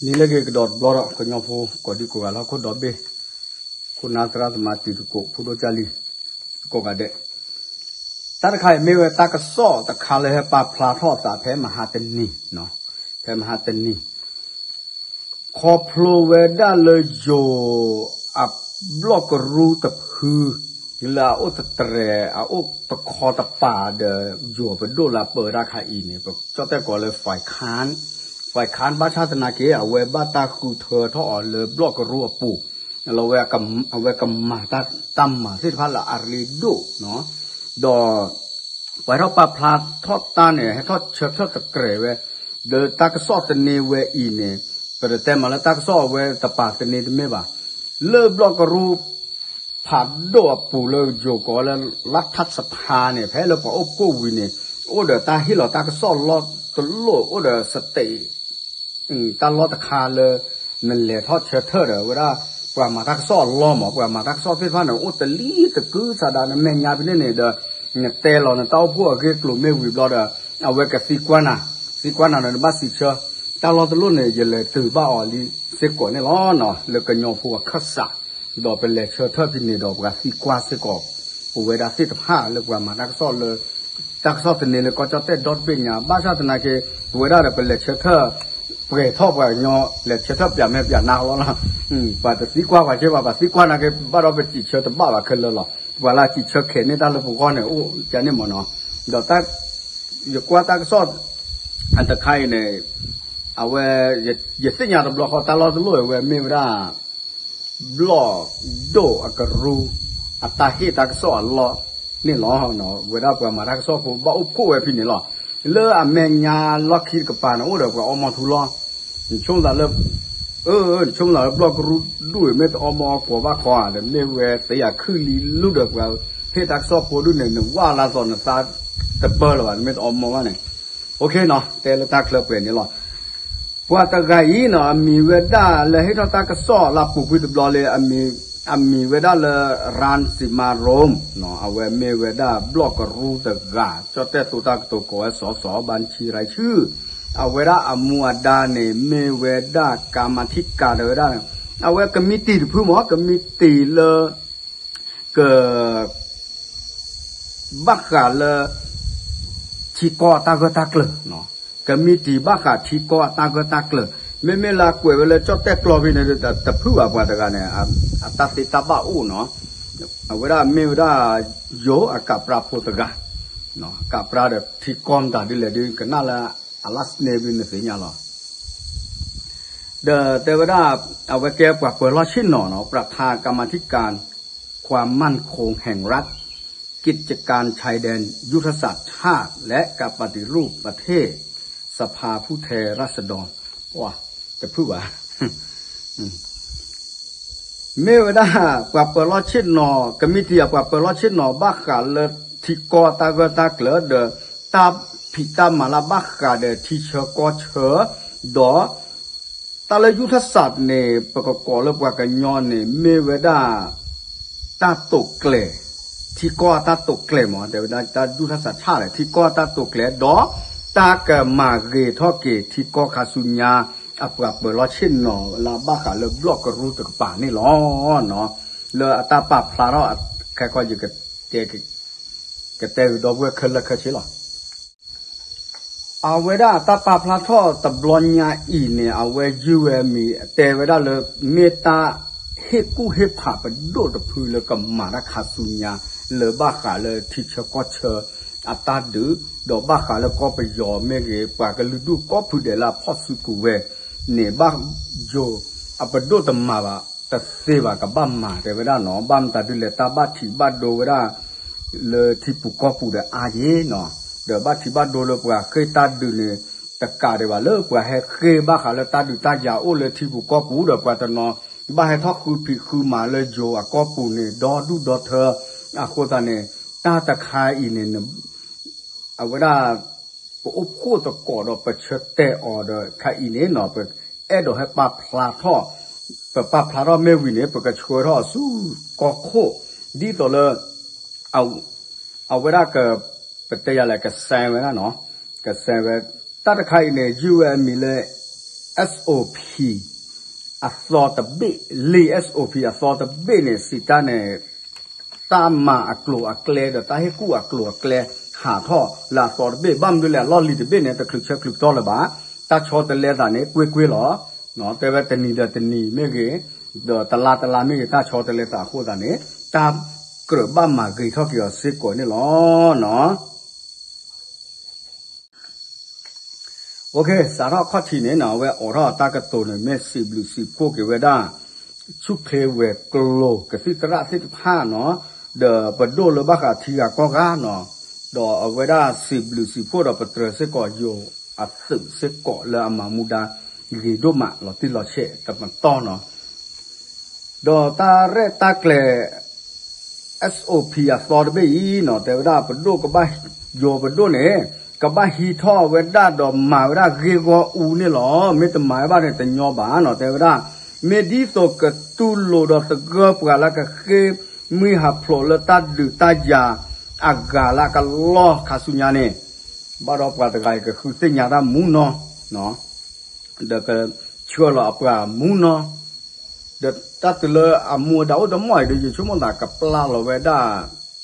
နံၤလၢအဂ့ၤကဒီးတဘျီဒီး ကညီဖိကိးဒံကိးဂၤလၢဟီၣ်ခိၣ်ဒီဘ့ၣ်, ခိၣ်နၢ်သရၣ်သမါတံၤသကိး ဖိဒိၣ်ကၢ်လံၤ ကိးဂၤဒဲး, တၢ်တခါအံၤမ့ၢ်ဝဲတၢ်ကစီၣ်တခါလၢဟဲပာ်ဖျါထီၣ်အသးဖဲမဟါတနံၤ, ဖဲမဟါတနံၤ ခီဖျိဝဲဒၣ်လၢယိၤအဘျီၣ်ကရူတဖု လၢအအိၣ်တတြဲၤ အအိၣ်တခီတပၤဒီး ယိၤပဒိၣ်လၢပၢတၢ်ခါအံၤန့ၣ် ပကၠီၣ်တဲၣ်ကိးလၢ Fai Khan, Fai Khan ဘၣ်ဆၣ်သနာ်က့ အဝဲဘၣ်တၢ်ဃုထၢထီၣ်အီၤလၢဘျီၣ်ကရူအပူၤ, လၢအဝဲကမၤတၢ် တၢ်မၤသ့ၣ်တဖၣ်လၢအရ့ဒိၣ်နီၤ, ဒီး ပှၤဟဲထီၣ်ပာ်ဖျါထီၣ်တၢ်န့ၣ် ဟဲထီၣ်ဆၢထၢၣ်တကြၢးဝဲ, ဒီးတၢ်ကစီၣ်သန့ဝဲအံၤန့ၣ် ပတတဲမးလၢတၢ်ကစီၣ်အဝဲတပာ်သန့တမ့ၢ်ဘၣ်. လၢဘျီၣ်ကရူ ဖးဒိၣ်အပူၤလၢယိၤကိးလၢ လါထးစဖါန့ၣ် ဖဲလၢပှၤအိၣ်ဖှိၣ်ဝံၤန့ၣ် အိၣ်ဒီးတၢ်ဟ့ၣ်လီၤတၢ်ကစီၣ်လီၢ်တလီၢ် အိၣ်ဒီး state တၢ်လီၢ်တခါလၢ နလဲၤထီၣ်ဆၢထၢၣ်ဒီး ဝဲဒၣ် ပှၤမၤတၢ်ကစီၣ်အလီၢ်မး ပှၤမၤတၢ်ကစီၣ်သ့ၣ်တဖၣ်န့ၣ် အိၣ်တလံတကုစးဒၣ် နမဲာ်ညါဖဲန့ၣ်န့ၣ်ဒီး နတဲလီၤနတၢ်အိၣ်ဖှိၣ်အဂ့ၢ်ကျိၤမ့ၢ်ဝံၤဘျီဒီး အဝဲကသံကွၢ်နၤ, သံကွၢ်နၤဒီး နဘၣ်စံးဆၢ, တၢ်လီၢ်တလီၢ်န့ၣ် ယလဲၤတုၤဘၣ်အီၤလံစ့ၢ်ကီးန့ၣ်လီၤ. လၢကညီဖိအခၢၣ်စး ဒီးပလဲၤဆၢထၢၣ်ဖဲန့ၣ်ဒီး ပှၤသံကွၢ်စ့ၢ်ကီး ပဝဲဒၣ်သ့ၣ်တဖၣ်လၢပှၤမၤတၢ်ကစီၣ်လၢ တၢ်ကစီၣ်သန့လၢကီၢ်ကၠီၣ်တဲၣ်ဒီတဘ့ၣ်ညါ ဘၣ်ဆၣ်သနာ်က့ ပဝဲဒၣ်ဒီးပလဲၤဆၢထၢၣ် ပှဲၤထီၣ်ပှၤကညီ လဲၤဆၢထၢၣ်ပျးမဲာ်ပျးနါလီၤလီၤ. ပှၤတသံကွၢ်ပှၤက့ဘၣ် ပှၤသံကွၢ်နာ်က့ ဘၣ်ဒီးပစံးဆၢတဘၣ်ဘၣ်ခဲလၢာ်လီၤ. ပှၤလၢအစံးဆၢခဲးန့ၢ်တၢ်လၢပဂီၢ်န့ၣ် အိၣ်ကန့ၣ်မးနီၤ. ဒီးတၢ် ယကွၢ်တၢ်ကစီၣ် အတခါအံၤန့ၣ် အဝဲ ယသ့ၣ်ညါတဘျီဃီ တၢ်လီၢ်တလီၢ်အဝဲမ့ၢ်ဝဲဒၣ် ဘျီၣ်ဒိၣ်အကရူ အတၢ်ဟ့ၣ်တၢ်ကစီၣ်အလီၢ်န့ၣ်လီၤ. ဝဲဒၣ်ပှၤမၤတၢ်ကစီၣ်ဖိဘၣ်အိၣ်ဖှိၣ်ဝဲဖဲန့ၣ်လီၤ. လၢအမဲာ်ညါလီၢ်ခံတကပၤန့ၣ် အိၣ်ဒီးပှၤအီမီထူလီၤ. နဆိကမိၣ်သးလၢ အၢ နဆိကမိၣ်သးလၢဘျီၣ်ကရူဒူၣ်အံၤ မ့ၢ်တအီမီအကွီၤဘၣ်ခီဧါ, ဒီးမ့ၢ်ဝဲသ့ယၤခုၣ်လံလူၢ်ဒီးပှၤဟ့ၣ်တၢ်ကစီၣ်ဖိဒူၣ်န့ၣ် နဝၢ်လၢသီနသးတပၢၢ်လၢၤဘၣ်, နမ့ၢ်တအီမီဘၣ်န့ၣ်. အိၣ်ခ့နီၤ တဲလၢတၢ်ချၢပှဲၤန့ၣ်လီၤ. ပှၤတဂၤအံၤနီၤ အမံၤဝဲဒၣ်လၢဟ့ၣ်ထီၣ်တၢ်ကစီၣ်လၢပူၤကွံာ်တဘျီလံ အမံၤဝဲဒၣ်လၢ ရၣ်စံမါရိၣ် အဝဲမ့ၢ်ဝဲဒၣ်ဘျီၣ်ကရူတဂၤ ကၠီၣ်တဲၣ်သိတၢ်ကတိၤကိးဝဲ စီၤစီၤ ဘၣ်ဆံရၤဆူၣ်, အဝဲဒၣ်အမူအဒါန့ၣ် မ့ၢ်ဝဲဒၣ်ကမၤထံကၤဒီးဝဲဒၣ် အဝဲကမံးတံာ်တဖုမး ကမံးတံာ်လၢ က ဘၣ်ဃးလၢ ထံကီၢ်အတၢ်ဂၢၢ်တၢ်ကျၢၤ, ကမံးတံာ်ဘၣ်ဃးထံကီၢ်အတၢ်ဂၢၢ်တၢ်ကျၢၤ, မ့မ့ၢ်လၢအကွဲးဝဲလၢကၠီၣ်တဲၣ်ကျီဖဲန့ၣ် တဖုဘၣ်ပှၤတဂၤန့ၣ် အတၢ်သ့တၢ်ဘၣ်အိၣ်နီၤ, အဝဲဒၣ်မ့ၢ်ဝဲဒၣ် ယိၤအကးပြါဖိတဂၤ, ကးပြါဒီးထံကီၢ်မတၤဒ်လဲၣ်ဒ် ကနၣ်လၢအလၢစန့ဘျုးနသ့ၣ်ညါလီၤ. ဒီးတဲဝဲဒၣ် အဝဲကဲပှၤပၢၤလီၢ်ဆ့ၣ်နီၤနီၤ ประธานกรรมาธิการความมั่นคงแห่งรัฐ กิจการชายแดนยุทธศาสตร์ชาติและการปฏิรูปประเทศ สภาผู้แทนราษฎร တဖုဘၣ် မ့ၢ်ဝဲဒၣ် ပှၤပၢၤလီၢ်ဆ့ၣ်နီၤ ကမံးတံာ်အပှၤပၢၤလီၢ်ဆ့ၣ်နီၤ ဘၣ်ဃးလၢထံကီၢ်တၢ်ဂၢၢ်တၢ်ကျၢၤဒီး တၢ်ဖံးတၢ်မၤလၢဘၣ်ဃးဒီးထံဆၢကီၢ်ဆၢ ဒီး တၢ်လၢ ยุทธศาสตร์ န့ၣ် ပကကိးလၢပှၤကညီန့ၣ် မ့ၢ်ဝဲဒၣ် တၢ်တိာ်ကျဲၤ ထံကီၢ်အတၢ်တိာ်ကျဲၤမး တဲဝဲဒၣ် ยุทธศาสตร์ชาติ ထံကီၢ်အတၢ်တိာ်ကျဲၤ ဒီးတၢ်ကမၤဂ့ၤထီၣ်က့ၤထံကီၢ်ခါဆူညါ အပှၤပၢၤလီၢ်ဆ့ၣ်နီၤလၢအဘၣ်ဃးလၢဘျီၣ်ကရူတကပၤန့ၣ်လီၤ. လၢအတၢ်ပာ်ဖျါထီၣ်ခဲကီၢ်ယကတဲ ကတဲဂ့ၤဒီပုၢ်ဝဲၢ်ခဲလၢာ်ခဲဆ့လီၤ. အဝဲဒၣ်အတၢ်ပာ်ဖျါထီၣ်တဘျီညါအံၤန့ၣ် အဝဲယုၢ်ဝဲမံၤ တဲဝဲဒၣ်လၢ မ့ၢ်တၢ်ဟ့ၣ်ကူၣ်ဟ့ၣ်ဖးပဒိၣ်တဖုလၢကမၤတၢ်ခါဆူညါ လၢဘၣ်ဃးလၢထံဆၢကီၢ်ဆၢအတၢ်ဒုး ဒီးဘၣ်ဃးလၢကီၢ်ပယီၤမ့ၢ်ဂ့ၤ ပှၤကလုာ်ဒူၣ်ကိးဖုဒဲးလၢအဖီၣ်စုကဝဲၤန့ၣ် ဘၣ်ယိၤအပဒိၣ်တမၤဘၣ် တသ့ဘၣ်ကဘၣ်မၤ တဲဝဲဒၣ်နီၤ ဘၣ်မတၤဒုလဲၣ် တၢ်ဘၣ်ထံးဘၣ်ဒိဝဲဒၣ် လၢထံပူၤကီၢ်ပူၤဒီးအါယ့ၢ်နီၤ, ဒီးဘၣ်ထံးဘၣ်ဒိလၢပှၤဃ့ၢ်တၢ်ဒုးန့ၣ် တကးဒံးဘၣ်လၢပှၤဟဲဃ့ၢ်ဘၣ်ဃးလၢတၢ်ဒုးတၢ်ယၤအိၣ်လၢထံပူၤကီၢ်ပူၤဒီးပှၤတနီၤ ဘၣ်ဟဲထီၣ်ဃုဖံးဃုမၤလၢယိၤအကီၢ်ပူၤန့ၣ် ဒီဒူၣ်ဒီထၢ အဃိသတးန့ၣ် တၢ်တခါအံၤန့ၣ် အဝဲဒၣ် ပအိၣ်ဖှိၣ်သကိးဒီးပဆၢတဲာ်အီၤဒီးခါအံၤန့ၣ်နီၤ ပအဲၣ်ဒိးဟဲပာ်ဖျါထီၣ် ပပာ်ဖျါထီၣ်မ့ၢ်ဝံၤန့ၣ် ပကဆှၢထီၣ်အီၤဆူကီၢ်ခိၣ် ဒ်သိးလၢ အဝဲဒၣ်က ပတဲယၤလဲၣ် ကစဲဝဲဒၣ်နီၤ ကစဲဝဲ တၢ်တခါအံၤန့ၣ် ယုၢ်ဝဲအမံၤလၢ SOP အသီတဘ့ၣ်, လံာ် SOP အသီတဘ့ၣ်န့ၣ် စံးတၢ်န့ၣ် တၢ်မၤအကျိၤအကျဲဒီးတၢ်ဟ့ၣ်ကူၣ်အကျိၤအကျဲ ဟးထီၣ်လၢအသီတဘ့ၣ်, ဘၣ်မနုၤလဲၣ် အလီၢ်လံၤတဘ့ၣ်န့ၣ် တချုးဆၢချုးကတီၢ်လၢၤဘၣ်, တၢ်ဆီတလဲသးန့ၣ် ကွ့ၢ်ကွ့ၢ်လီၤ. တဲဝဲတနံၤဒီးတနံၤမ့ၢ်ဂ့ၤ, ဒီးတလါတလါမ့ၢ်ဂ့ၤ တၢ်ဆီတလဲသးအဃိသတးန့ၣ် တၢ်ကြၢးဘၣ်မၤဂ့ၤထီၣ်က့ၤအီၤစ့ၢ်ကီးန့ၣ်လီၤ. စးထီၣ်ခီၣ်ထံးန့ၣ် အဝဲအိးထီၣ်အတၢ်ကတိၤန့ၣ် မ့ၢ်စံးဘျုးစံးဖှိၣ်က့ၤဝဲဒၣ် ဆူၣ်ချ့ဝဲၤကျိၤကသံၣ်သရၣ်သ့ၣ်တဖၣ်နီၤ, ဒီးပဒိၣ်လၢဘၣ်ဃးထံဂၤကီၢ်ဂၤနီၤ, ဒီးအဝဲဒၣ်စံးဘျုးစံးဖှိၣ်ဒီးပတြၢၤစ့ၢ်ကီးယိၤအသုးစ့ၢ်ကီးလၢအမၤမူဒါဂ့ၤဒိၣ်မးလီၤတံၢ်လီၤဆဲးတပတီၢ်နီၤ. ဒီးတၢ်ရဲၣ်တၢ်ကျဲၤ SOP အသီတဘ့ၣ်အံၤနီၤ တဲဝဲဒၣ်ပဒိၣ်ကဘၣ်, ယိၤပဒိၣ်န့ၣ် ကဘၣ်ဟံးထီၣ်ဝဲဒၣ်ဒီးမၤဝဲဒၣ်ဂ့ၢ်ဂီၢ်အူန့ၣ်လီၤ. မ့ၢ်တမၤဝဲဘၣ်န့ၣ်တညီဘၣ်နီၤ တဲဝဲဒၣ်, မ့ၢ်ဒ်သိးကတူၢ်လိာ်ဒီးသဂၢၢ်ပှၤလၢကဃ့ၢ်မှံဟးဖျိးလၢတၢ်ဒုးတၢ်ယၤအဂၤလၢအကလီၢ်ခါဆူညါန့ၣ်, ဘၣ်ဒီးပှၤတဂၤအံၤကဃုသ့ၣ်ညါတၢ်မူနီၤ ဒီးကဆှၢလီၤအပှၤမူနီၤ, ဒီးတၢ်တုၤလၢအမူအဒါအိၣ်တမီၢ်အံၤဒီး ယဆိကမိၣ်သးကပျၢ်လီၤဝဲဒၣ်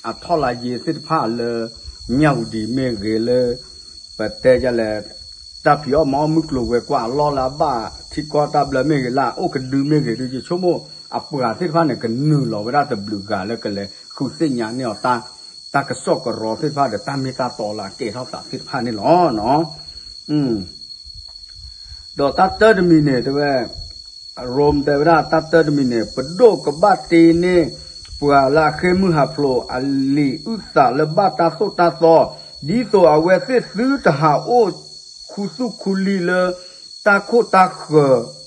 အထီၣ်လါယ့သ့ၣ်တဖၣ်လၢ မၠၣ်ဝတံၤမ့ၢ်ဂ့ၤလၢ ပတဲဒ်လဲၣ် တၢ်ဖံးအီၣ်မၤအီၣ်မုၢ်ကျိၤဝဲၤကွာ်အလီၢ်လၢအဘၣ်ထံကီၢ်တၢ်ဘျၢမ့ၢ်ဂ့ၤ လၢအအိၣ်ကဒုမ့ၢ်ဂ့ၤဒီး ယဆိကမိၣ်အပှၤသ့ၣ်တဖၣ်န့ၣ် ကနုာ်လီၤဝဲဒၣ်တဘျုးဂၤလၢကလဲၤဃုသ့ၣ်ညါန့ၢ်အီၤ တၢ်ကစီၣ်ကရီသ့ၣ်တဖၣ်ဒီး တၢ်မ့ၢ်တၢ်တီလၢအကဲထီၣ်သးသ့ၣ်တဖၣ်န့ၣ်လီၤ. ဒီးတၢ်တၢတမံၤန့ၣ် တဲဝဲ, ရိမ့ၤတဲဝဲဒၣ် တၢ်တၢတမံၤန့ၣ် ပဒိၣ်ကဘၣ်တ့န့ၢ် ပှၤလၢအဃ့ၢ်မှံဟးဖျိးအလံာ်အုၣ်သးလၢဘၣ်တၢ်သိၣ်တၢ်သီ, ဒ်သိးအဝဲသ့ၣ်သုတဟးအိၣ်ခူသူၣ်ခူလံလၢ တၢ်ခိၣ်တၢ်ဃၢၤ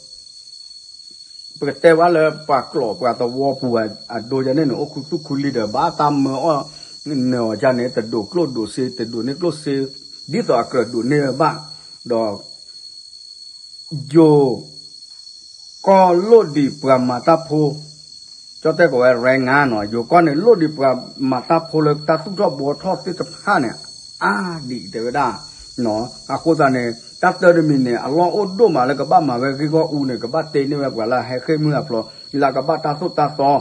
ပကတဲဝဲလၢပှၤကျိာ်ပှၤသဝီပူၤအဒိယၤန့ၣ်န့ၣ် အိၣ်ခူသူၣ်ခူလံဒီး ဘၣ်တၢ်မၢအီၣ်နၢၤအီၤယၤန့ၣ် တဒိးကျိၣ်ဒိးစ့ တဒိးန့ၢ်ကျိၣ်စ့ ဒ်သိးအကြၢးဒိးန့ၢ်ဝဲဘၣ်, ဒီး ယိၤကီၢ်လိၣ်ဒံးပှၤမၤတၢ်ဖိ, ကၠီၣ်တဲၣ်ကိးဝဲ ရဲငါနီၤ, ယိၤကီၢ်န့ၣ် လိၣ်ဒံးပှၤမၤတၢ်ဖိလၢတၢ်သူၣ်ထီၣ်ဘှီထီၣ်သ့ၣ်တဖၣ်န့ၣ် အါဒံးတဲဝဲဒၣ်, အဃိသတးန့ၣ် တၢ်တၢတမံၤန့ၣ် အလီၢ်အိၣ်ဒိၣ်မးလၢကဘၣ်မၤဝဲဂ့ၢ်ဂီၢ်အူန့ၣ် ကဘၣ်တ့န့ၢ်ဝဲပှၤလၢအဟဲဃ့ၢ်မှံဟးဖျိး လၢကဘၣ်တၢ်သိၣ်တၢ်သီ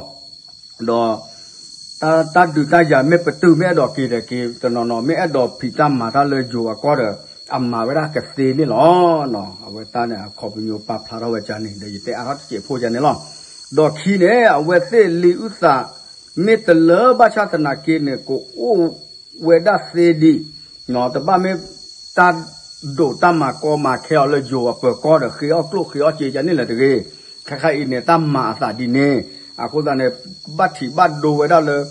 ဒီး တၢ်ဒုးတၢ်ယၤမ့ၢ်ပတုာ်မ့ၢ်အဲၣ်ဒိးက့ၤဒီးက့ၤ တနီၤနီၤ မ့ၢ်အဲၣ်ဒိးဖံးတၢ်မၤတၢ်လၢယိၤအကီၢ်ဒီး အမၤဝဲဒၣ်ကသ့န့ၣ်လီၤ. အဝဲတၢ်န့ၣ် အခီပညီပာ်ဖျါထီၣ်ဝဲဒ်န့ၣ် ဒီးယတဲအါထီၣ်တစဲးဖိဒ်န့ၣ်လီၤ. ဒီးခံန့ၣ် အဝဲသ့ၣ်လံာ်အုၣ်သး မ့ၢ်တလၢဘၣ်ဆၣ်သနာ်က့န့ၣ် ကအိၣ်ဝဲဒၣ်သ့ဒံး တဘၣ်မ့ၢ်တၢ်ဒိးတၢ်မၤကီမၤခဲအီၤလၢယိၤအပၢၤကီၢ်ဒီး ဃ့အီၣ်ကျိၣ်ဃ့အီၣ်စ့ဒ်န့ၣ်လၢၤတဂ့ၤ. ခဲခါအံၤန့ၣ် တၢ်မၤအသးဒ်န့ၣ် အဃိသတးန့ၣ် ဘၣ်ထံးဘၣ်ဒိဝဲဒၣ်လၢ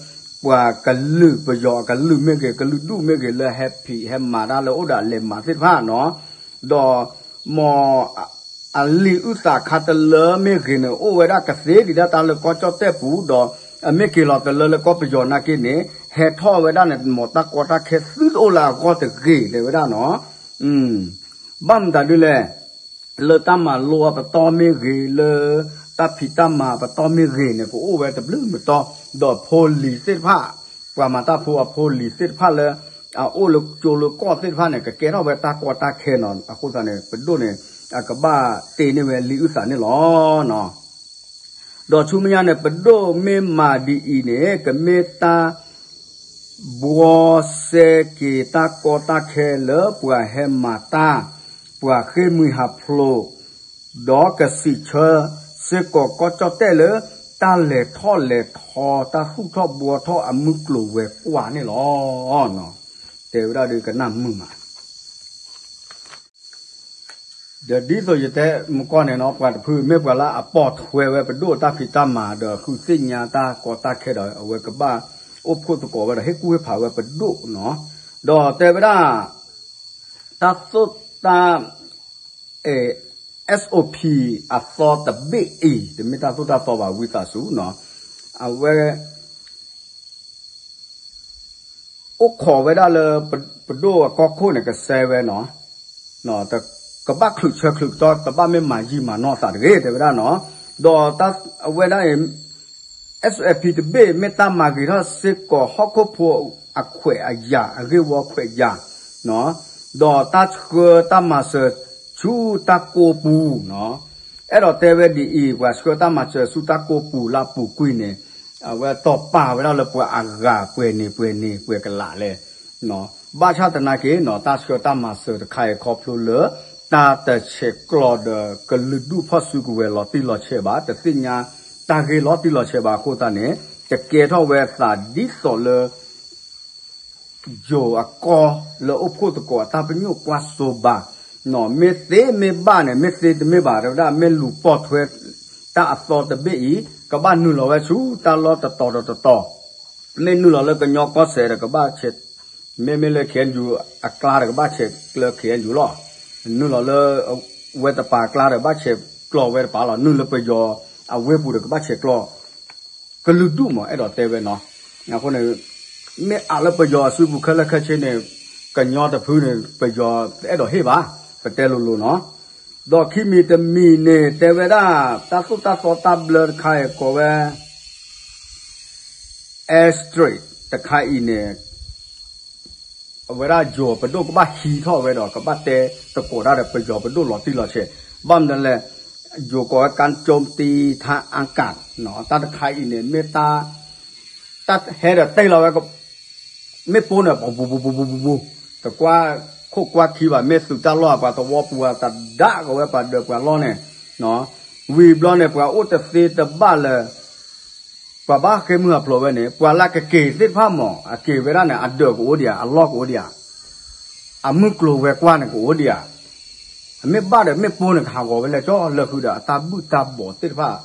ပှၤကလုာ်ပယီၤအကလုာ်မ့ၢ်ဂ့ၤ ကလုာ်ဒူၣ်မ့ၢ်ဂ့ၤ လၢဟဲဖံးဟဲမၤတၢ်လၢအိၣ်ဒီးအလဲၤမၤသ့ၣ်တဖၣ်နီၤ, ဒီး မ် အလံာ်အုၣ်သးခါတလၢမ့ၢ်ဂ့ၤန့ၣ် အိၣ်ဝဲဒၣ်ကသ့ဒံးဒၣ်တၢ်လၢကီၢ်ကၠီၣ်တဲၣ်ပူၤ ဒီးအမ့ၢ်က့ၤလီၤတလၢလၢကီၢ်ပယီၤနာ်က့န့ၣ် ဟဲထီၣ်ဝဲဒၣ်န့ၣ် မ်တၢ်ကီတၢ်ခဲသုတအိၣ်လၢအဂီၢ်တဂ့ၤ တဲဝဲဒၣ်နီၤ. ဘၣ်မတၤဒ်လဲၣ် လၢတၢ်မၤလိအပတီၢ်မ့ၢ်ဂ့ၤ လၢတၢ်ဖံးတၢ်မၤအပတီၢ်မ့ၢ်ဂ့ၤန့ၣ် ကအိၣ်ဝဲတဘျုးမတီၢ် ဒီးဖိလံၤသ့ၣ်တဖၣ် ပှၤမၤတၢ်ဖိအဖိလံၤသ့ၣ်တဖၣ်လၢ အအိၣ်လၢကၠိလၢကီၢ်သ့ၣ်တဖၣ်န့ၣ် ကကဲထီၣ်ဝဲတၢ်ကီတၢ်ခဲနီၤ. အဃိသတးန့ၣ် ပဒိၣ်န့ၣ် အကဘၣ်တ့န့ၢ်ဝဲလံာ်အုၣ်သးန့ၣ်လီၤ. ဒီးဆူမဲာ်ညါန့ၣ် ပဒိၣ်မ့ၢ်မၤဒ်အံၤန့ၣ် ကမ့ၢ်တၢ် ဘှီစဲက့ၤတၢ်ကီတၢ်ခဲလၢပှၤဟဲမၤတၢ်, ပှၤဃ့ၢ်မှံဟးဖျိး, ဒီးကစံးဆၢစ့ၢ်ကီးကီၢ်ကၠီၣ်တဲၣ်လၢ တၢ်လဲၤထီၣ်လဲၤထီ တၢ်သူၣ်ထီၣ်ဘှီထီၣ်အမုၢ်ကျိၤဝဲၤကွာ်န့ၣ်လီၤ. တဲဝဲဒၣ်ဒီးကနၣ်မုာ်မး ဒီးဒ်သိးယတဲမုၢ်ကီၢ်န့ၣ်နီၤ ပှၤတဖုမ့ၢ်ပှၤလၢအပိာ်ထွဲဝဲပဒိၣ်တၢ်ဖံးတၢ်မၤ ဒီးဃုသ့ၣ်ညါတၢ်ကီတၢ်ခဲဒီး အဝဲကဘၣ်အိၣ်ဖှိၣ်သကိးဝဲဒီး ဟ့ၣ်ကူၣ်ဟ့ၣ်ဖးဝဲပဒိၣ်နီၤ. ဒီးတဲဝဲဒၣ် တၢ်သိၣ်တၢ် SOP အသီတဘ့ၣ်အံၤ တမ့ၢ်တၢ်သိၣ်တၢ်သီဘၣ် ဝံသးစူၤနီၤ အဝဲ အိၣ်ခိးဝဲဒၣ်လၢပဒိၣ်အကီၢ်ခိၣ်န့ၣ် ကစဲဝဲနီၤ, ကဘၣ်ချုးဆၢချုးကတီၢ် ကဘၣ်မ့ၢ်မၤယံာ်မၤနီၢ်အသးတဂ့ၤ တဲဝဲဒၣ်နီၤ. ဒီးအဝဲဒၣ်အံၤ SOP တဘ့ၣ် မ့ၢ်တၢ်မၤဂ့ၤထီၣ်စ့ၢ်ကီးဟီၣ်ခိၣ်ဖိအခွဲးအယာ် အဂ့ၢ်ဝီခွဲးယာ်, ဒီးတၢ်ဆှၢတၢ်မၤစၢၤ ဆူတၢ်ကိးပူၤနီၤ. အဲၣ်ဒိးတဲဝဲဒ်အံၤ, ပှၤဆှၢတၢ်မၤစၢၤဆူတၢ်ကိးပူၤလၢအပူၤကွံာ်န့ၣ်, အဝဲတီၢ်ပာ်ဝဲဒၣ်လၢပှၤအဂၤပှဲၤန့ၣ်ပှဲၤန့ၣ်ပှဲၤကလးလဲၣ်. ဘၣ်ဆၣ်သနာ်က့နီၤ, တၢ်ဆှၢတၢ်မၤစၢၤတခါအံၤခီဖျိလၢ တၢ်တဆဲးကျိးဒီးကလုာ်ဒူၣ်ဖီၣ်စုကဝဲၤလီၤတံၢ်လီၤဆဲးဘၣ်, တသ့ၣ်ညါတၢ်ဂ့ၢ်လီၤတံၢ်လီၤဆဲးဘၣ်အဃိသတးန့ၣ်, တကဲထီၣ်ဝဲအသးဒ်သိးလၢ ယိၤအကီၢ်လၢအိၣ်ဖှိၣ်သကိးအတၢ်ပညိၣ်ကွၢ်စိဘၣ်, မ့ၢ်သ့မ့ၢ်ဘၣ်န့ၣ်, မ့ၢ်သ့တမ့ၢ်ဘၣ် တဲဝဲဒၣ် မ့ၢ်လူၤပိာ်ထွဲတၢ်အသီတဘ့ၣ်အံၤ, ကဘၣ်နုာ်လီၤဝဲဆူတၢ်လီၢ်တတီၤတတီၤ, မ့ၢ်နုာ်လီၤလၢကညီကီၢ်စဲၣ်ဒီးကဘၣ်ဆဲး, မ့မ့ၢ်လၢ KNU အကျါဒီးကဘၣ်ဆဲးကျိး KNU လီၤ, နုာ်လီၤလၢ ဝဲတပၤအကျါဒီးဘၣ်ဆဲးကျိးဝဲတပၤလီၤ, နုာ်လၢပယီၤအဝ့ၢ်ပူၤဒီးကဘၣ်ဆဲးကျိး ကလုာ်ဒူၣ်မး အဲၣ်ဒိးတဲဝဲနီၤ. အဃိန့ၣ် မ့ၢ်အးလၢပယီၤအစုပူၤခဲလၢာ်ခဲဆ့န့ၣ်, ကညီတဖုန့ၣ် ပယီၤတအဲၣ်ဒိးဟ့ၣ်ဘၣ်, ပတဲလိၤလိၤနီၤ. ဒီးခံမံၤတမံၤန့ၣ် တဲဝဲဒၣ် တၢ်သိၣ်တၢ်သီတၢ်ဘျၢတခါအံၤကိးဝဲ airstrike တခါအံၤန့ၣ် အဝဲဒၣ်ယိၤပဒိၣ်ကဘၣ်ဟံးထီၣ်ဝဲဒီး ကဘၣ်တဲသကိးတၢ်ဒီးပယီၤပဒိၣ်လီၤတံၢ်လီၤဆဲး, ဘၣ်မနုၤလဲၣ်, ယိၤကိးဝဲ ကၣ်ကၠိတံ ထၢ်အကၣ်, တၢ်တခါအံၤန့ၣ် မ့ၢ်တၢ် တၢ်ဟဲဒီးတဲလီၤဝဲ မ့ၣ်ပိၢ်န့ၣ် ပူၤပူၤပူၤပူၤပူၤပူၤ, တကွၢ်ခိၣ်ကွၢ်ခံဘၣ်, မ့ၢ်သုးတၢ်လီၢ်ပှၤသဝီပူၤအသးဒၣ်ကဝဲပှၤဒၢးပှၤလီၢ်န့ၣ်, ဝံၤဘျီန့ၣ် ပှၤအိၣ်တသ့တဘၣ်လၢ ပှၤဘၣ်ဃ့ၢ်မုၢ်ဟးဖျိးဝဲန့ၣ် ပှၤလၢကက့ၤသ့ၣ်တဖၣ်မး အက့ၤဝဲဒၣ်န့ၣ် အဒၢးကအိၣ်ဒံးဧါ, အလီၢ်ကအိၣ်ဒံးဧါ, အမုၢ်ကျိၤဝဲၤကွာ်န့ၣ်ကအိၣ်ဒံးဧါ, အမ့ၢ်ဘၣ်ဒီးမ့ၣ်ပိၢ်န့ၣ် ကဟးဂီၤဝဲလဲၣ်ကၠီ လၢဃုာ်ဒီးအတၢ်ဘုၣ်တၢ်ဘီၣ်သ့ၣ်တဖၣ်,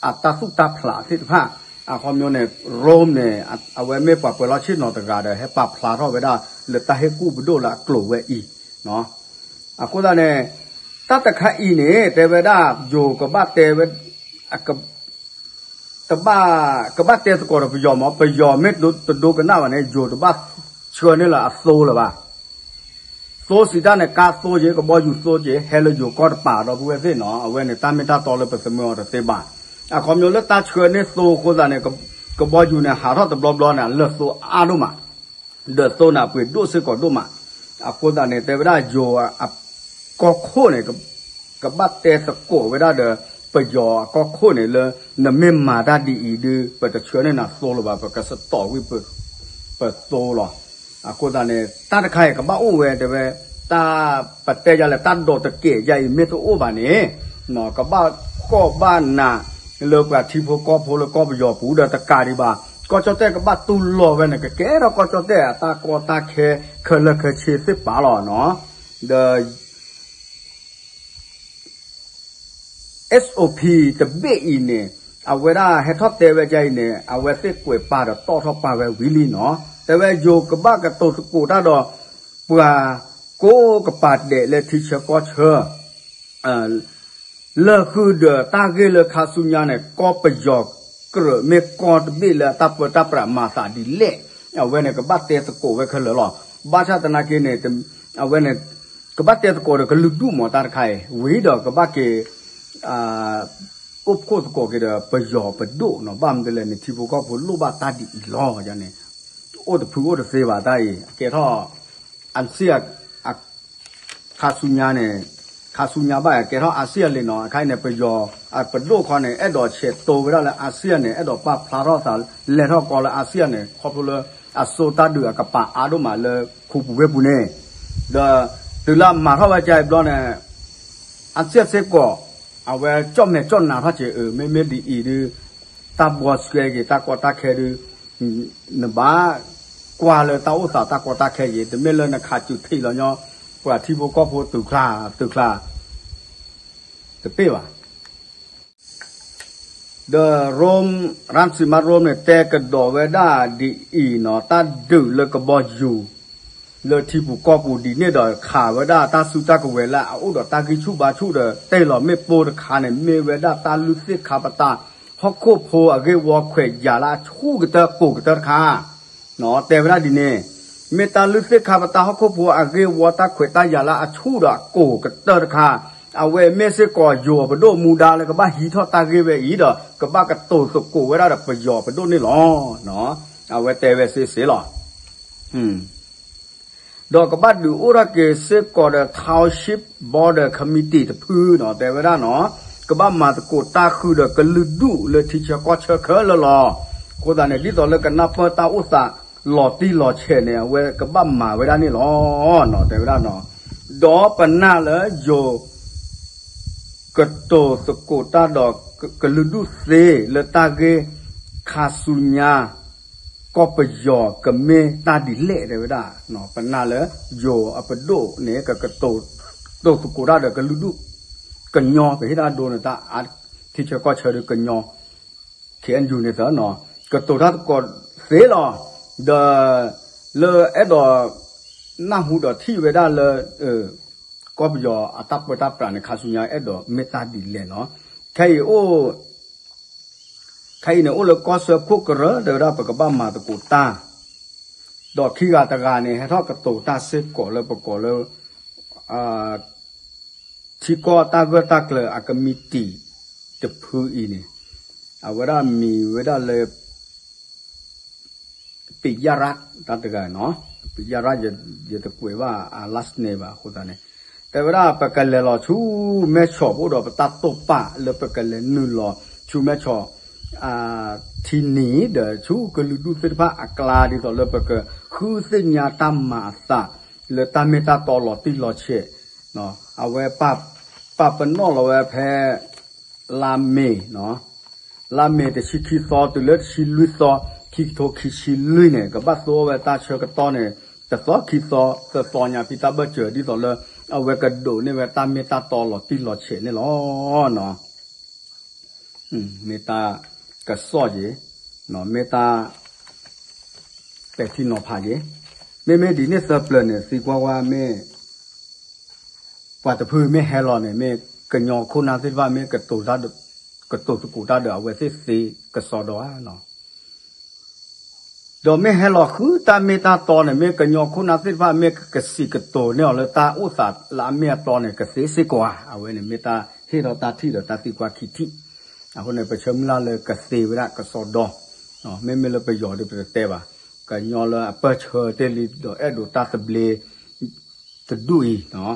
အတၢ်သူၣ်တၢ်ဖျးသ့ၣ်တဖၣ်, အခီပညီန့ၣ် Rome န့ၣ် အဝဲမ့ၢ်ပှၤပၢၤလီၢ်ဆ့ၣ်နီၤတဂၤဒီး ဟဲပာ်ဖျါထီၣ်ဝဲဒၣ်လၢတၢ်ဟ့ၣ်ကူၣ်ပဒိၣ်လၢအကျိၤဝဲအံၤ, အဃိသတးန့ၣ် တၢ်တခါအံၤန့ၣ် တဲဝဲဒၣ် ယိၤကဘၣ်တဲဝဲ တဘၣ် ကဘၣ်တဲသကိးဒီးပယီၤမး, ပယီၤမ့ၢ်တဒိကနၣ်ဘၣ်န့ၣ် ယိၤတဘၣ်ဆှၢန့ၢ်လၢအသိလၢၤဘၣ်. သိစံးတၢ်န့ၣ် ကါသိက့ၤ ကဘီယူၤသိက့ၤ ဟဲလၢယိၤကီၢ်တပၤဒီပုၢ်ဝဲၢ်သ့ၣ်နီၤ, အဝဲန့ၣ် တၢ်မ့ၢ်တၢ်တီလၢပသမၢအီၤတသ့ဘၣ်. အခီပညီလၢတၢ်ဆှၢန့ၢ်သိအဃိသတးန့ၣ် ကဘီယူၤန့ၣ် ဟးထီၣ်တဘျီဘျီန့ၣ် လၢသိအါဒိၣ်မး ဒီးသိန့ၣ် အပှ့ၤဒိၣ်စ့ၢ်ကီးဒိၣ်မး. အဃိသတးန့ၣ် တဲဝဲဒၣ်ယိၤ အကီၢ်ခိၣ်န့ၣ် ကဘၣ်တဲသကိးဝဲဒၣ်ဒီး ပယီၤအကီၢ်ခိၣ်န့ၣ်လၢ နမ့ၢ်မၤတၢ်ဒ်အံၤဒုး ပတဆှၢန့ၢ်နၤသိလၢၤဘၣ်, ပကစတီၣ်ဝံၤ ပသိလီၤ. အဃိသတးန့ၣ် တၢ်တခါအံၤကဘၣ်အိၣ်ဝဲ တဲဝဲ တၢ်ပတဲယၤလဲၣ် တၢ်ဒိးတကဲးယၤအံၤ မ့ၢ်တအိၣ်ဘၣ်န့ၣ် ကဘၣ်ဃီၣ်ဘၣ်နး လၢပှၤထံဖိကီၢ်ဖိလၢကီၢ်ပယီၤပူၤဒီးတကးဒံးဘၣ် ကီၢ်ကၠီၣ်တဲၣ်ကဘၣ်တူၢ်လိာ်ဝဲန့ၣ် ကကဲထီၣ်ကီၢ်ကၠီၣ်တဲၣ်အတၢ်ကီတၢ်ခဲခဲလၢာ်ခဲဆ့သ့ၣ်တဖၣ်လီၤနီၤ. ဒီး SOP တဘ့ၣ်အံၤန့ၣ် အဝဲဒၣ်ဟဲထီၣ်တဲဝဲဒ်အံၤန့ၣ် အဝဲသ့ၣ်ကွဲးပာ်ဒီးတီၣ်ထီၣ်ပာ်ဝဲဝံၤလံနီၤ. တဲဝဲယိၤကဘၣ်ကတိၤသကိးတၢ်ဒီး ပှၤကိးကပၤဒဲးလၢထံဆၢကီၢ်ဆၢ လၢာ်ဃုာ်ဒီးတၢ်ဂ့ၢ်လၢခါဆူညါန့ၣ် ကီၢ်ပယီၤကြၢးမ့ၢ်ကီၢ်တဘ့ၣ်လၢအတၢ်ပၢတၢ်ပြးမၤသးဒ်လဲၣ်, အဝဲန့ၣ်ကဘၣ်တဲသကိးဝဲခဲလၢာ်လီၤ. ဘၣ်ဆၣ်သနာ်က့န့ၣ် အဝဲန့ၣ် ကဘၣ်တဲသကိးဒီးကလုာ်ဒူၣ်မးတၢ်တခါအံၤ ဝံၤဒီးကဘၣ်က့ၤ အိၣ်ဖှိၣ်သကိးက့ၤဒီးပယီၤပဒိၣ်နီၤ. ဘၣ်မနုၤလဲၣ်န့ၣ် ထံဖိကီၢ်ဖိလိၣ်ဘၣ်တၢ်ဒ်အံၤလီၤန့ၣ် အိၣ်တဖုအိၣ်တသ့ဘၣ်တၢ်အံၤ အကဲထီၣ် အစံၣ် ခါဆူညါန့ၣ် ခါဆူညါဘၣ် ကဲထီၣ် ASEAN လံနီၤ. အခါအံၤန့ၣ် ပယီၤ ပဒိၣ်ခီန့ၣ် အဲၣ်ဒိးဆဲးတိၤဝဲဒၣ်လၢ ASEAN န့ၣ် အဲၣ်ဒိးပာ်ဖျါထီၣ်သး လဲၤထီၣ်ကီးလၢ ASEAN န့ၣ် ခီဖျိလၢ အစိတၢ်ဒုးအကပၤအါဒိၣ်မးလၢခူပူၤဝ့ၢ်ပူၤန့ၣ် ဒီးတုၤလၢအမၤထီၣ်ဝဲကါအံၤဘျီန့ၣ် ASEAN စ့ၢ်ကီး အဝဲကၠီၣ်မဲာ်ကၠီၣ်နးထီၣ်က့ၤ အၢ မ့မ့ၢ်ဒ်အံၤဒုး တၢ်ဘှီဆှဲက့ၤ တၢ်ကီတၢ်ခဲဒုး နဘၣ်ကွၢ်လၢတၢ်အိၣ်သးတၢ်ကီတၢ်ခဲက့ၤ တမ့ၢ်လၢနခးစူၤထံးလီၤညီ ပှၤထံဖိကီၢ်ဖိတုၤချါ တုၤချါ တပ့ၢ်ဘၣ်. ဒီး Rome ရၣ်စံမါ Rome န့ၣ် တဲကဒီးဝဲဒၣ်ဒ်အံၤနီၤ တၢ်ဒုးလၢကဘီယူၤ လၢထံပူၤကီၢ်ပူၤဒ်န့ၣ်ဒီး ခးဝဲဒၣ်တၢ်စုတၢ်ကဝဲၤလၢအအိၣ်ဒီးတၢ်ဂံၢ်ဆူၣ်ဘါဆူၣ်ဒီး တဲလီၤမ့ၣ်ပိၢ်တခါန့ၣ် မ့ၢ်ဝဲဒၣ်တၢ်လုၢ်သ့ၣ်ခါပတာ် ဟီၣ်ခိၣ်ဖိအဂ့ၢ်ဝီခွဲးယာ်လၢအဆူၣ်ကတၢၢ်ကိၤကတၢၢ်တခါ တဲဝဲဒၣ်ဒ်န့ၣ် မ့ၢ်တၢ်လုၢ်သ့ၣ်ခါပတာ်ဟီၣ်ခိၣ်ဖိအဂ့ၢ်ဝီတၢ်ခွဲးတၢ်ယာ်လၢအဆူၣ်ဒီးအကိၤကတၢၢ်တခါ, အဝဲမ့ၢ်စ့ၢ်ကီးယိၤပဒိၣ်မူဒါလၢကဘၣ်ဟံးထီၣ်တၢ်ဂ့ၢ်ဝဲအံၤဒီး ကဘၣ်ကတိၤသကိးဝဲဒၣ်ဒီးပယီၤပဒိၣ်န့ၣ်လီၤ. အဝဲတဲဝဲစ့ၢ်စ့ၢ်လီၤ. ဒီးကဘၣ်ဒုးအိၣ်ထီၣ်က့ၤစ့ၢ်ကီးဒီး Township Board Committee တဖုနီၤ တဲဝဲဒၣ်နီၤ, ကဘၣ်မၤသကိးတၢ်ဃုာ်ဒီးကလုာ်ဒူၣ်လၢထံဆၢကီၢ်ဆၢခဲလၢာ်လီၤ. အဃိသတးန့ၣ် ဒ်သိးလၢကနၢ်ပၢၢ်တၢ်အိၣ်သးလီၤတံၢ်လီၤဆဲးန့ၣ် အဝဲကဘၣ်မၤဝဲဒၣ်န့ၣ်လီၤနီၤ တဲဝဲဒၣ်နီၤ. ဒီးပနာ်လၢယိၤ ကတိၤသကိးတၢ်ဒီးကလုာ်ဒူၣ်သ့လၢတၢ်ဂ့ၢ် ခါဆူညါ ကီၢ်ပယီၤကမ့ၢ်တၢ်ဒ်လဲၣ် တဲဝဲဒၣ်. ပနာ်လၢယိၤအပဒိၣ်န့ၣ် ကကတိၤသကိးတၢ်ဒီးကလုာ်ဒူၣ် ကညီ ပဟ့ၣ်တၢ်ဒိန့ၣ် တၢ်အါထံဆၢကီၢ်ဆၢဒီးကညီ ခ့ၣ်အဲၣ်ယူၣ်န့ၣ်သၢ ကတိၤတၢ်သကိးသ့လီၤ. ဒီးလၢအဲၣ်ဒိးနၢ်ဟူဒီးထံၣ်ဝဲဒၣ်လၢ ကီၢ်ပယီၤအတၢ်ပၢတၢ်ပြးန့ၣ် ခါဆူညါအဲၣ်ဒိးမ့ၢ်တၢ်ဒ်လဲၣ်နီၤ. ခဲအံၤအိၣ် ခဲအံၤန့ၣ် အိၣ်လၢကီၢ်စၢဖှိၣ်ကရၢ တဲဝဲဒၣ် ပကဘၣ်မၤသကိးတၢ်, ဒီးခံဂၤတဂၤန့ၣ် ဟဲထီၣ်ကတိၤတၢ်စ့ၢ်ကီးလၢပကိးလၢ ထံကီၢ်တၢ်ဂၢၢ်တၢ်ကျၢၤအကမံးတံာ်တဖုအံၤန့ၣ် အဝဲဒၣ်မံၤဝဲဒၣ်လၢ ပံးယၣ်ရၣ် တၢ်တဂၤနီၤ, ပံးယၣ်ရၣ် ယတကွဲးဘၣ်အ last name ဘၣ်အဃိသတးန့ၣ် တဲဝဲဒၣ်ပကလဲၤလီၤဆူမဲၢ်ဆီးဖိဒီးပတၢ်တိာ်ပာ်လၢပကလဲၤနုာ်လီၤဆူမဲၢ်ဆီး ထံနံၤဒီးဆူကလုာ်ဒူၣ်သ့ၣ်တဖၣ်အကျါဒ်သိးလၢပကဃုသ့ၣ်ညါတၢ်မၤအသးလၢတၢ်မ့ၢ်တၢ်တီလီၤတံၢ်လီၤဆဲး, အဝဲပာ်ပနီၣ်လီၤဝဲဖဲ လါမ့ၤ လါမ့ၤတဆံခံသီတုၤလၢတဆံလွံၢ်သီ ခံကထိခံဆံလွံၢ်န့ၣ် ကဘၣ်သိအဝဲတၢ်ဆၢကတီၢ်န့ၣ် တသီခံသီသၢသီညါဖဲတၢ်ဘၢၣ်စၢၤဒ်သိးလၢ အဝဲကဒိးန့ၢ်ဝဲတၢ်မ့ၢ်တၢ်တီလီၤတံၢ်လီၤဆဲးန့ၣ်လီၤ. မ့ၢ်တၢ်ကစီၣ်က့ၤ, မ့ၢ်တၢ်ပဲာ်ထံနီၤဖးက့ၤ, မ့မ့ၢ်ဒ်န့ၣ်သၢပျၢၤန့ၣ် သံကွၢ်ဝဲမ့ၢ် ပှၤတဖုမ့ၢ်ဟဲလီၤန့ၣ် မ့ၢ်ကညီခိၣ်နၢ်သ့ၣ်တဖၣ်မ့ၢ် ကတိၤသကိးတၢ်ဒီးအဝဲသ့ၣ်သ့ကစီဒီဧါနီၤ. ဒီးမ့ၢ်ဟဲလီၤဃုတၢ်မ့ၢ်တၢ်တီန့ၣ် မ့ၢ်ကညီခိၣ်နၢ်သ့ၣ်တဖၣ်မ့ၢ်ကစံးကတိၤန့ၢ်အီၤလၢတၢ်အိၣ်သးလၢအမ့ၢ်အတီန့ၣ် ကသ့စ့ၢ်ကီးဧါ. အဝဲန့ၣ်မ့ၢ်တၢ်ဟ့ၣ်ထီၣ်တၢ်ထံၣ်ဒီးတၢ်သံကွၢ်ခံထံၣ်. အဃိန့ၣ် ပဆၢမုၢ်လၢ်လၢကသ့ဝဲဒၣ်ကစီဒီ, မ့မ့ၢ်လၢပယီၤဒီးပတတဲဘၣ်, ကညီလၢအပၢၢ်ဆၢတ့ၢ်လံဒီးအဲၣ်ဒိးတၢ်သဘျ့ တဒူၣ်အံၤ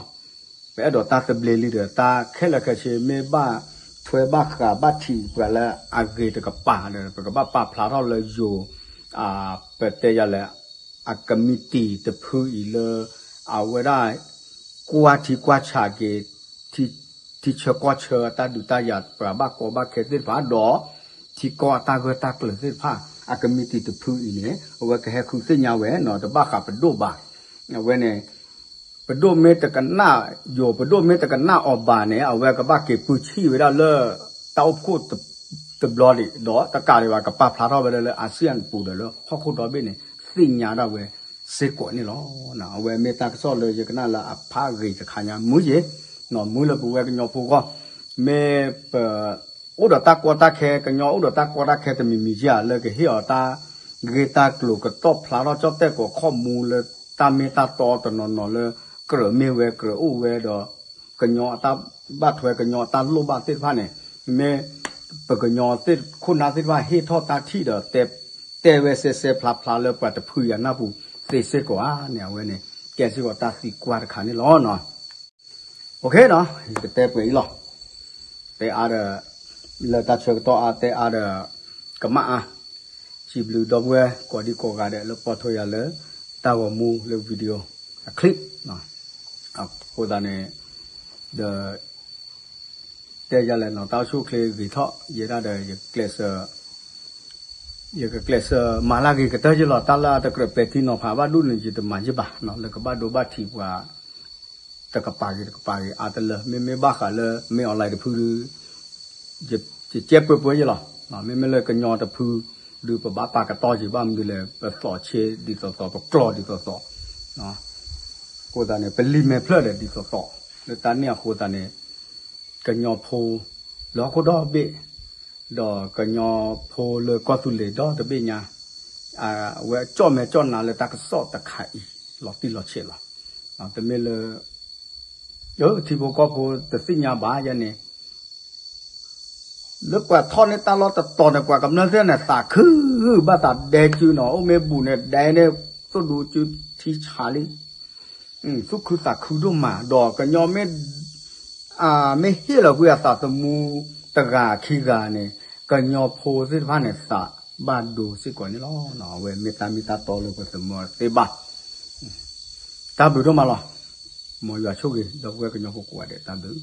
ပအဲၣ်ဒိးတၢ်သဘျ့လံဒီး တၢ်ခဲလၢာ်ခဲဆ့ မ့ၢ်ဘၣ်ထွဲဘၣ်ဃးဘၣ်ထံးပှၤလၢအဂ့ၤတကပၤဒီး ပကဘၣ်ပာ်ဖျါထီၣ်လၢယိၤ ပတဲယၤလဲၣ် အကမံးတံာ်တဖုအံၤလၢ အဝဲဒၣ် ကွၢ်ထံကွၢ်ဆးက့ၤ ထံဆၢကီၢ်ဆၢအတၢ်ဒုးတၢ်ယၤ ပှၤဘၣ်ကီဘၣ်ခဲသ့ၣ်တဖၣ်ဒီး ထံကီၢ်အတၢ်ဂၢၢ်တၢ်ကျၢၤသ့ၣ်တဖၣ် အကမံးတံာ်တဖုအံၤန့ၣ် အဝဲကဟဲဃုသ့ၣ်ညါဝဲနီၤ တဘၣ်ဃးပဒိၣ်ဘၣ်. အဝဲန့ၣ် ပဒိၣ်မ့ၢ်တကနၣ်ယိၤ ပဒိၣ်မ့ၢ်တကနၣ်အီၤဘၣ်န့ၣ် အဝဲကဘၣ်က့ၤပုၢ်ဆံၣ်ဝဲဒၣ်လၢ တၢ်အိၣ်ဖှိၣ်တဘျီဒံး ဒီးတကးဒံးဘၣ် ကပာ်ဖျါထီၣ်ဝဲဒၣ်လၢ လၢ ASEAN ပူၤဒီးလၢဟီၣ်ခိၣ်ဒီဘ့ၣ်န့ၣ် သ့ၣ်ညါဒၣ်ဝဲစ့ၢ်ကီးန့ၣ်လီၤ. အဝဲမ့ၢ်တၢ်ကစီၣ်လၢယကနၣ်လၢအဖးဂ့ၤတခါညါ မုာ်ယ့ၤ မုာ်လၢပဝဲကညီဖိဂီၢ် မ့ၢ်ပ အိၣ်ဒီးတၢ်ကီတၢ်ခဲ ကညီအိၣ်ဒီးတၢ်ကီတၢ်ခဲတမံၤမံၤက့ဧါ လၢကဟ့ၣ်အီၤတၢ်ဂ့ၢ်တၢ်ကျိၤ ကတီၣ်ဖျါထီၣ်ကၠီၣ်တဲၣ်ကိးခီၣ်မူလၢတၢ်မ့ၢ်တၢ်တီတနီၤနီၤလၢ ကြၢးမ့ၢ်ဝဲကြၢးအိၣ်ဝဲဒီး ကညီအတၢ်ဘၣ်ထွဲ ကညီအတၢ်လိၣ်ဘၣ်သ့ၣ်တဖၣ်န့ၣ် မ့ၢ်ပကညီသ့ၣ်ခိၣ်နၢ်သ့ၣ်တဖၣ် ဟ့ၣ်ထီၣ်တၢ်ထံၣ်ဒီး တဲဝဲစဲစဲဖျါဖျါလၢပှၤတဖုအံၤအနၢ်ပူၤသ့စ့ၢ်ကီးဧါန့ၣ် အဝဲန့ၣ် ကဲစ့ၢ်ကီးတၢ်သံကွၢ်တခါန့ၣ်လီၤ. အိၣ်ခ့နီၤ ယကတဲပှဲၤအံၤလီၤ. တဲအါဒီး လၢတၢ်ဆၢကတီၢ်အါ တဲအါဒီး ကမၣ်အါ, စံးဘျုးဒီပုၢ်ဝဲၢ်ကိးဒံကိးဂၤဒဲးလၢပိာ်ထွဲယၤလၢ တၢ်ဂီၤမူလၢ video အ clip အဃိသတးန့ၣ် ဒီး တဲယၤလဲၣ်နီၤ တၢ်အိၣ်ဆူၣ်အိၣ်ချ့ဂ့ၤထီၣ် ယဲဒၣ်ဒီး ယကျဲးစၢး ယကကျဲးစၢးမၤလၢဂ့ၤကတၢၢ်ယ့ၣ်လီၤ. တၢ်လၢအတကြၢးပဲာ်ထံနီၤဖးဘၣ်ဒူၣ်န့ၣ် ယတမၤယ့ၣ်ဘၣ်နီၤ လၢကဘၣ်ဒိဘၣ်ထံးပှၤ တကပၤဂ့ၤတကပၤဂ့ၤ အါတလၢ မ့မ့ၢ်ဘၣ်ဃးလၢ မ့ၢ် online တဖုဒီး ယကဲပှဲၤပှဲၤယ့ၣ်လီၤ. မ့မ့ၢ်လၢကညီတဖုဒီး ပဘၣ်ပာ်ကတီၢ်က့ၤဘၣ်မနုၤလဲၣ် ပသီၣ်ဆ့ဒ်သိးသိး ပကျီၢ်ဒ်သိးသိး အဃိသတးန့ၣ် ပလံာ်မဲာ်ဖျၢၣ်ဒီးဒ်သိးသိး လၢတၢ်န့ၣ်အဃိသတးန့ၣ် ကညီဖိလၢဟီၣ်ခိၣ်ဒီဘ့ၣ် ဒီးကညီဖိလၢကီၢ်သူလ့ၤဒီတဘ့ၣ်ညါ အဝဲကၠီၣ်မဲာ်ကၠီၣ်နါလၢတၢ်ကစီၣ်တခါအံၤ လီၤတံၢ်လီၤဆဲးလီၤ. တမ့ၢ်လၢ ထံဖိကီၢ်ဖိတသ့ၣ်ညါဘၣ်ယဲန့ၣ် လၢပှၤထီၣ်န့ၢ်တၢ်လီၢ်တတီၤန့ၣ် ပှၤကမျၢၢ်သ့ၣ်န့ၣ် သးခု ဘၣ်သးဒဲကုနီၤ အိၣ်မ့ၢ်ဘူးန့ၣ် ဒဲန့ၣ် သိၣ်ဒူကုထံဆးလံ. သူၣ်ခုသးခုဒိၣ်မး ဒီးကညီမ့ၢ် မ့ၢ်ဟ့ၣ်လီၤကွံာ်အသးသမူတဂၤခံဂၤန့ၣ် ကညီဖိသ့ၣ်တဖၣ်န့ၣ် သးဘၣ်ဒိစ့ၢ်ကီးန့ၣ်လီၤ. အဝဲမ့ၢ်တၢ်မ့ၢ်တၢ်တီလၢပကသမၢသ့ဘၣ်. တၢ်ဘျုးဒိၣ်မးလီၤ. မ်ယွၤဆိၣ်ဂ့ၤ ဒီပုၢ်ဝဲၢ်ကညီဖိကိးဂၤဒဲး တၢ်ဘျုး